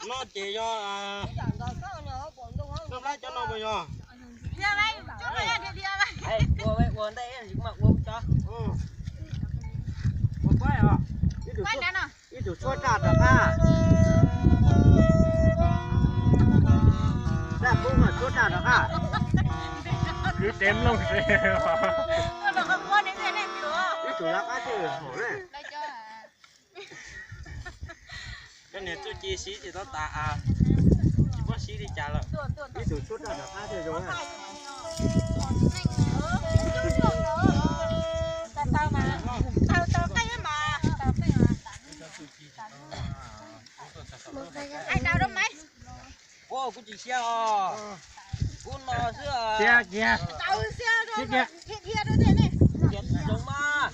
No ces yog, koj laib cov no puas yog? Ua ua ntej mas ua cov. Ua, ib tug tshuab raj rov qab. Raj kub mas tshuab raj rov qab. Kwv tev mloog. Ib tug lawv qab tej hom na. Cov niag txuj ci siv tsis tau tas, tsis paub siv li cas lawm. Ib tug tshuab raj rov qab tej zoo na. Ua, kuv tsis xia os. Kuv no xwb. Xia, xia. Xia, xia. Zoo mas.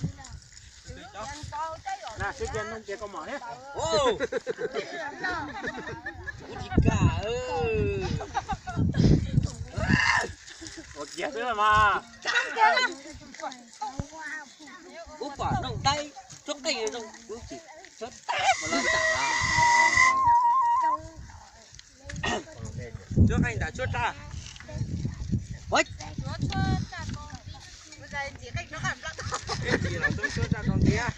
Na, xia, xia, nug ces koj mom thiab. Kuv tsis kam. Ua kiag xwb mas. Kuv pom noog daib tshuab qeej zoo, kuv tsis tshuab tas mas lawv tam. Tshuab qeej nram tshuab raj. Ntxim los tshuab raj rau ntiag.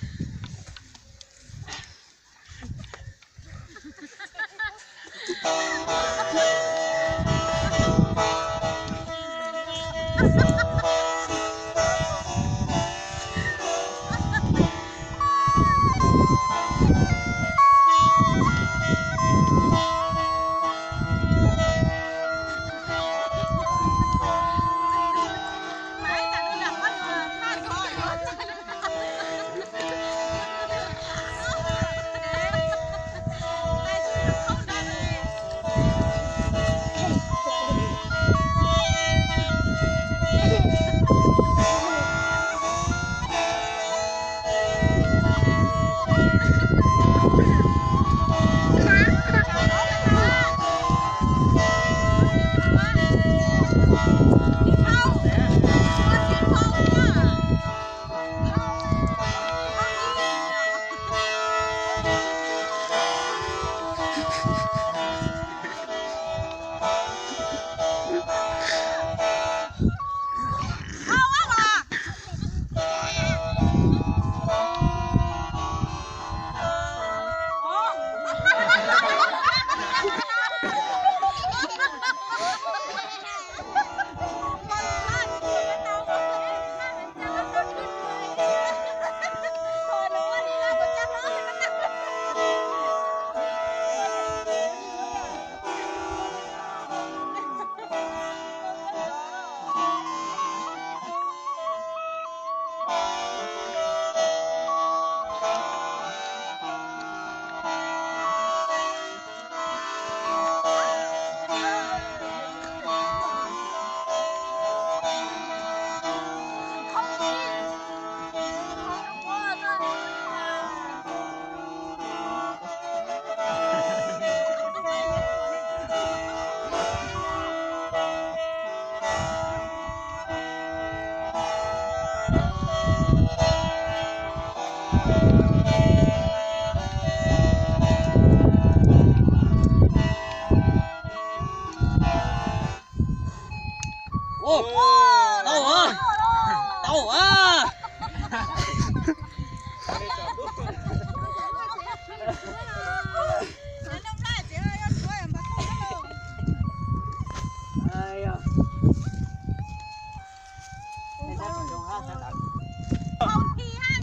Tau, tau.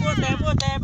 Muaj tes, muaj tes.